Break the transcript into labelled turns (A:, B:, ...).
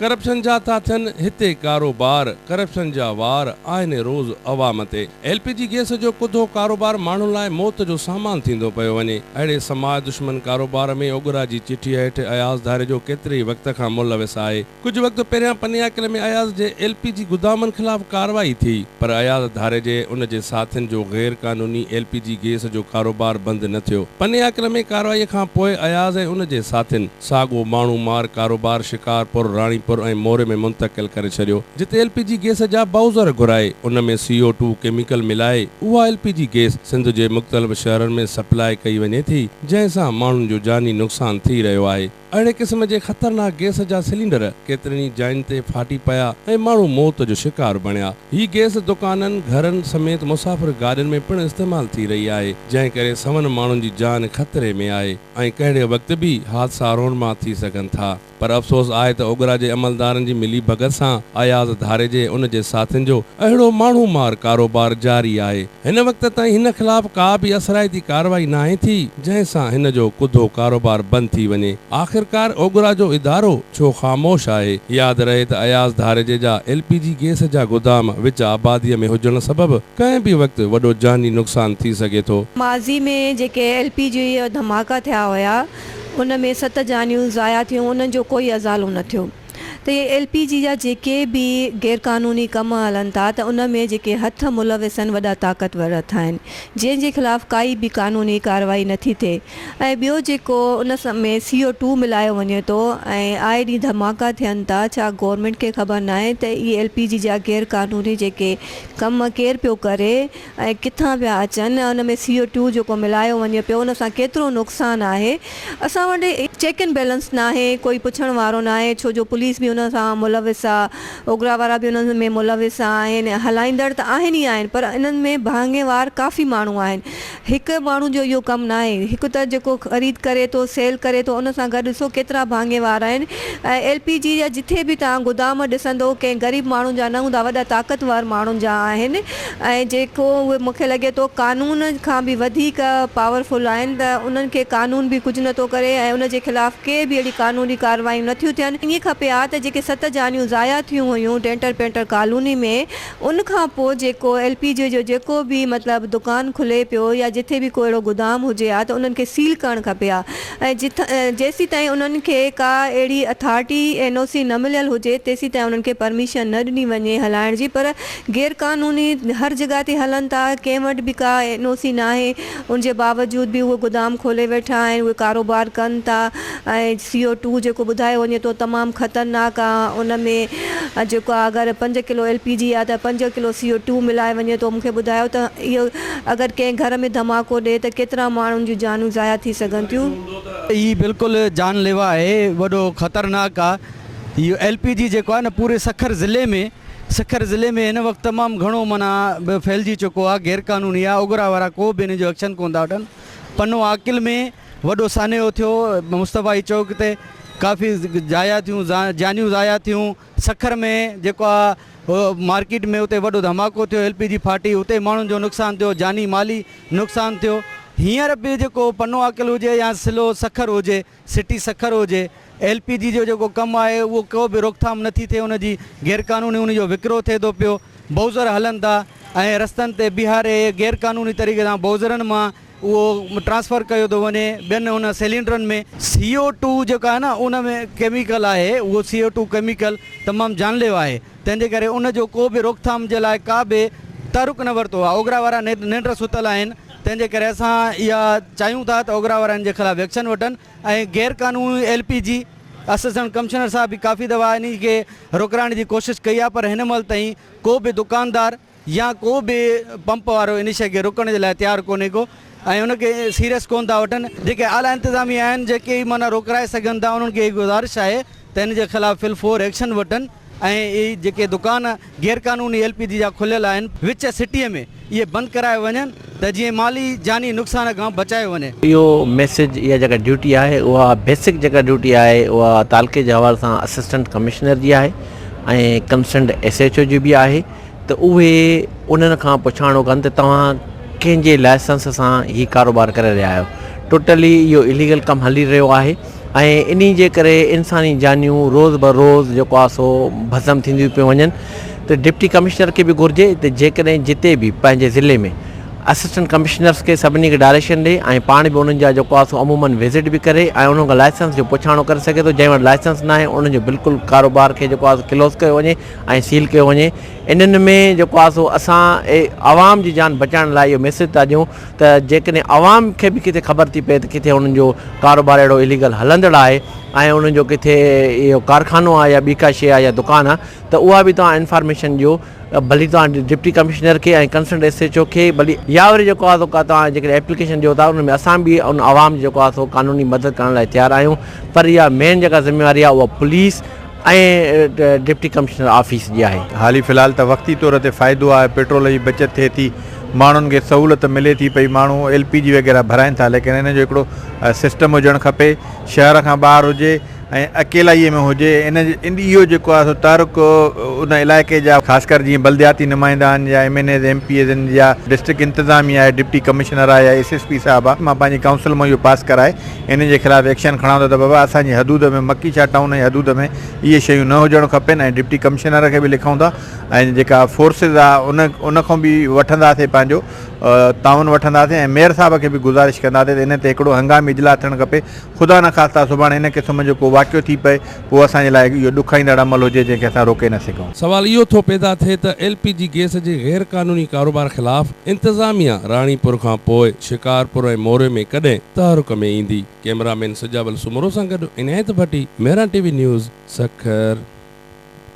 A: Corruption جا ٿا ٿين هتي ڪاروبار، ڪرپشن جا وار آهن روز عوام تي. ايل پي جي گئس جو ڪڌو ڪاروبار ماڻهن لاء موت جو سامان ٿيندو پيو وڃي. اهڙي سماج دشمن ڪاروبار ۾ اوڳرا جي چٺيء هيٺ اياز ڌاريجو ڪيتري ئي وقت کان ملوث آهي. ڪجهه وقت پهريان پنياڪل ۾ اياز جي ايل پي جي گدامن خلاف ڪارروائي ٿي پر اياز ڌاريجي ان جي ساٿين جو غير قانوني ايل پي جي گيس جو ڪاروبار بند نه ٿيو. پنياڪل ۾ ڪارروائي کان پوء اياز ۽ ان جي ساٿين ساڳو ماڻهو مار ڪاروبار شڪارپور، راڻيپور ۽ موري ۾ منتقل ڪري ڇڏيو جتي ايل پي جي گيس جا بائوزر گهرائي ان ۾ سي او ٽو ڪيميڪل ملائي اها ايل پي جي گيس سنڌ جي مختلف شهرن ۾ سپلاء ڪئي وڃي ٿي جنهن سان ماڻهن جو جاني نقصان ٿي رهيو آهي. اهڙي قسم جي خطرناڪ گئس جا سلينڊر ڪيترين ئي جاين تي ڦاٽي پيا ۽ ماڻهو موت جو شڪار بڻيا. هي گئس دڪانن، گهرن سميت مسافر گاڏين ۾ پڻ استعمال ٿي رهي آهي، جنهن ڪري سون ماڻهن جي جان خطري ۾ آهي ۽ ڪهڙي وقت به حادثا رونما ٿي سگهن ٿا. پر افسوس آهي ته اوگرا جي عملدارن جي ملي ڀڳت سان اياز ڌاريجي ان جي ساٿين جو اهڙو ماڻهو مار ڪاروبار جاري آهي. هن وقت تائين هن خلاف ڪا به اثرائتي ڪارروائي ناهي ٿي، جنهن سان هن جو ڪڌو ڪاروبار بند ٿي وڃي. آخرڪار اوگرا جو ادارو ڇو خاموش آهي؟ ياد رهي ته اياز ڌاريجي جا ايل پي جي گيس جا گدام وچ آباديء ۾ هجڻ سبب ڪنهن به وقت وڏو جاني نقصان ٿي سگهي ٿو.
B: ماضي ۾ جيڪي ايل پي جي ڌماڪا ٿيا هيا ان ۾ ست جانيون ضايع ٿيون انهن جو ڪوئي ازالو نه ٿيو. ته اهي ايل پي جي جا جيڪي به غيرقانوني ڪم هلن ٿا ته ان ۾ جيڪي هٿ ملوث آهن وڏا طاقتور هٿ آهن جنهن جي خلاف ڪائي به قانوني ڪارروائي نٿي ٿئي ۽ ٻيو جيڪو ان ۾ سي او ٽو ملايو وڃي ٿو ۽ آئي ڏينهن ڌماڪا ٿين ٿا ڇا گورنمينٽ کي خبر ناهي ته اهي ايل پي جي جا غيرقانوني جيڪي ڪم ڪير پيو ڪري ۽ ڪٿان پيا اچن ۽ ان ۾ سي او ٽو جيڪو ملايو وڃي پيو ان سان ڪيترو نقصان آهي اسان وٽ چيڪ اينڊ بيلنس ناهي ڪوئي پڇڻ وارو ناهي ڇو جو پوليس به ان سان ملوث آ اوگرا وارا به انهن ۾ ملوث آهن هلائيندڙ ته آهن ئي آهن پر انهن ۾ ڀاڱي وار ڪافي ماڻهو آهن هڪ ماڻهو جو اهو ڪم ناهي هڪ ته جيڪو خريد ڪري ٿو سيل ڪري ٿو ان سان گڏ ڏسو ڪيترا ڀاڱي وار آهن ۽ ايل پي جي جا جٿي به توهان گدام ڏسندو ڪنهن غريب ماڻهن جا نه هوندا وڏا طاقتور ماڻهن جا آهن ۽ جيڪو اهي مون کي لڳي ٿو قانون کان به وڌيڪ پاور فل آهن ته انهن کي قانون به ڪجهه نٿو ڪري ۽ ان جي خلاف ڪي به اهڙي قانوني ڪارروايون نٿيون ٿين ائين کپي ها ته جيڪي ست جانيون ضايع ٿيون هيون ڊينٽر پينٽر ڪالوني ۾ ان کان پوء جيڪو ايل پي جي جو جيڪو به مطلب دڪان کلي پيو يا جٿي به ڪو اهڙو گدام هجي ها ته انهن کي سيل ڪرڻ کپي ها ۽ جيسيتائين انهن کي ڪا اهڙي اٿارٽي اين او سي نه مليل هجي تيسيتائين انهن کي پرميشن نه ڏني وڃي هلائڻ جي پر غير قانوني هر جڳهه تي هلن ٿا ڪنهن وٽ به ڪا اين او سي ناهي ان جي باوجود به اهي گدام کولي ويٺا آهن اهي ڪاروبار ڪن ٿا ۽ سي او ٽو جيڪو ٻڌايو وڃي ٿو تمام خطرناڪ آ ان ۾ جيڪو آ اگر پنج ڪلو ايل پي جي آ ته پنج ڪلو سي او ٽو ملائي وڃي ٿو مونکي ٻڌايو ته اهو اگر ڪنهن گهر ۾ ڌماڪو ڏئي ته ڪيترا ماڻهن جون جانون ضايع ٿي سگهن ٿيون.
C: هي بلڪل جان ليوا آهي وڏو خطرناڪ آ اهو ايل پي جي جيڪو آهي نه پوري سکر ضلعي ۾ سکر ضلعي ۾ هن وقت تمام گهڻو معنيٰ ڦهلجي چڪو آ غير قانوني آ اوگرا وارا ڪو به ان جو ايڪشن ڪون ٿا وٺن پنو عاقل ۾ وڏو سانحو ٿيو مصطفائي چوڪ تي ڪافي ضايع ٿيون جانيون ضايع ٿيون سکر ۾ جيڪو آ مارڪيٽ ۾ اتي وڏو ڌماڪو ٿيو ايل پي جي ڦاٽي اتي ماڻهن جو نقصان ٿيو جاني مالي نقصان ٿيو هينئر به جيڪو پنو عاقل هجي يا سلو سکر هجي سٽي سکر هجي ايل پي جي جو جيڪو ڪم آهي اهو ڪو به روڪٿام نٿي ٿئي ان جي غيرقانوني ان جو وڪرو ٿئي ٿو پيو بوزر هلن ٿا ۽ رستن تي بيهاري غيرقانوني طريقي سان بوزرن مان اهو ٽرانسفر ڪيو ٿو وڃي ٻين ان سيلينڊرن ۾. سي او ٽو جيڪو آهي نه ان ۾ ڪيميڪل آهي اهو سي او ٽو ڪيميڪل تمام جان ليوا آهي تنهن جي ڪري ان جو ڪو به روڪٿام جي لاء ڪا به تحرڪ نه ورتو آهي اوگرا وارا ننڊ ستل آهن تنهن جي ڪري اسان اها چاهيون ٿا ته اوگرا وارا ان جي خلاف ايڪشن وٺن ۽ غير قانوني L P G assistant commissioner صاحب به ڪافي دفعا انهي کي روڪرائڻ جي ڪوشش ڪئي آهي پر هن مهل تائين ڪو به دڪاندار يا ڪو به پمپ وارو ان شيء کي روڪڻ جي لاء تيار ڪونهي ڪو ۽ ان کي سيريس ڪونه ٿا وٺن جيڪي اعليٰ انتظاميه آهن جيڪي معنيٰ روڪرائي سگهن ٿا انهن کي هي گذارش آهي ته ان جي خلاف في الفور ايڪشن وٺن ۽ اهي جيڪي دڪان غير قانوني ايل پي جي جا کليل آهن وچ سٽيء ۾ اهي بند ڪرايا وڃن ته جيئن مالي جاني نقصان کان بچايو وڃي.
D: اهو ميسيج اها جيڪا ڊيوٽي آهي اها بيسڪ جيڪا ڊيوٽي آهي اها تعلقي جي حوالي سان اسسٽنٽ ڪمشنر جي آهي ۽ ڪنسرنڊ ايس ايڇ او جي به آهي ته اهي انهن کان پڇاڻو ڪن ته توهان ڪنهن جي لائسنس سان هي ڪاروبار ڪري رهيا آهيو ٽوٽلي اهو اليگل ڪم هلي رهيو آهي ۽ انهي جي ڪري انساني جانيون روز به روز جيڪو آهي سو ڀسم ٿينديون پيون وڃن ته ڊپٽي ڪمشنر کي به گهرجي ته جيڪڏهن جتي به پنهنجي ضلعي ۾ اسسٽنٽ ڪمشنرس کي سڀني کي ڊائريڪشن ڏي ۽ پاڻ به انهن جا جيڪو آهي سو عمومن وزٽ به ڪري ۽ انهن کان لائسنس جو پڇاڻو ڪري سگهي ٿو جنهن وٽ لائسنس ناهي انهن جو بلڪل ڪاروبار کي جيڪو آهي سو ڪلوز ڪيو وڃي ۽ سيل ڪيو وڃي انهن ۾ جيڪو آهي سو اسان عوام جي جان بچائڻ لاء اهو ميسيج ٿا ڏيون ته جيڪڏهن عوام کي به ڪٿي خبر ٿي پئي ته ڪٿي انهن جو ڪاروبار اهڙو اليگل هلندڙ آهي ۽ انهن جو ڪٿي اهو ڪارخانو آهي يا ٻي ڪا شيء آهي يا دڪان آهي ته اها به توهان انفارميشن ڏيو ڀلي توهان ڊپٽي ڪمشنر کي ۽ ڪنسرنڊ ايس ايڇ او کي ڀلي يا وري جيڪو آهي سو ڪا توهان جيڪڏهن ايپليڪيشن ڏيو ٿا ان ۾ اسان به ان عوام جي جيڪو آهي سو قانوني مدد ڪرڻ لاء تيار آهيون پر اها مين جيڪا ذميواري آهي اها پوليس ۽ ڊپٽي ڪمشنر آفيس جي آهي.
E: حالي في الحال ته وقتي طور تي فائدو آهي، پيٽرول جي بچت ٿئي ٿي، ماڻهن کي سهولت ملي ٿي پئي، ماڻهو ايل پي جي وغيره ڀرائين ٿا ليڪن ان جو هڪڙو سسٽم هجڻ کپي، شهر کان ٻاهر هجي ۽ اڪيلائي ۾ هجي، ان اهو جيڪو آهي سو تحرڪ ان علائقي جا خاص ڪر جيئن بلدياتي نمائندا آهن يا M N As M P As آهن يا ڊسٽرڪٽ انتظاميه آهي ڊپٽي ڪمشنر آهي يا ايس ايس پي صاحب آهي مان پنهنجي ڪائونسل مان اهو پاس ڪرائي انهن جي خلاف ايڪشن کڻان ٿو ته بابا اسان جي حدود ۾ مڪي شاهه ٽائون جي حدود ۾ اهي شيون نه هجڻ کپن ۽ ڊپٽي ڪمشنر کي به لکون ٿا ۽ جيڪا فورسز آ ان ان کان به وٺنداسين پنهنجو تعاون وٺنداسين ۽ ميئر صاحب کي به گذارش ڪنداسين ته ان تي هڪڙو هنگامي اجلاس ٿيڻ کپي خدا نخواسته سڀاڻي ان قسم جو ڪو واقعو ٿي پئي پوء اسان جي لاء اهو ڏکائيندڙ عمل هجي جنهن کي اسان روڪي نه سگهون.
A: سوال اهو ٿو پيدا ٿئي ته ايل پي جي گئس جي غير قانوني ڪاروبار خلاف انتظاميا راڻيپور کان پوء شڪارپور ۽ موري ۾ ڪڏهن تحرڪ ۾ ايندي؟ ڪئميرا مين سجاول سومرو سان گڏ Inayat Bhatti, Mehran T V news, Sukkur.